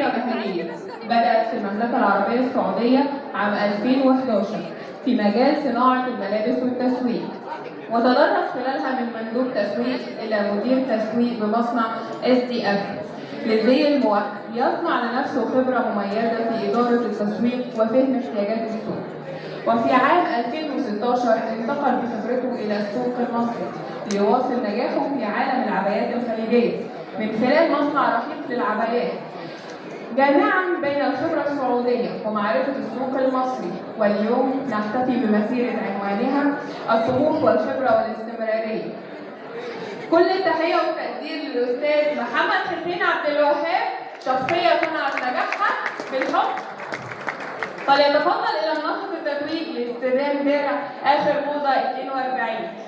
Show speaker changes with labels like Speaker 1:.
Speaker 1: سيرة مهنية بدأت في المملكة العربية السعودية عام 2011 في مجال صناعة الملابس والتسويق، وتدرج خلالها من مندوب تسويق إلى مدير تسويق بمصنع SDF للزي الموحد، يصنع لنفسه خبرة مميزة في إدارة التسويق وفهم احتياجات السوق. وفي عام 2016 انتقل بخبرته إلى السوق المصري ليواصل نجاحه في عالم العبايات الخليجية من خلال مصنع رحيق للعبايات، جامعاً بين الخبرة السعودية ومعرفة السوق المصري. واليوم نحتفي بمسيرة عنوانها الطموح والخبرة والاستمرارية. كل التحية والتقدير للأستاذ محمد حسين عبد الوهاب، شخصية صنعت نجاحها بالحب. فليتفضل إلى منصة التتويج لاستلام درع آخر موضة 42.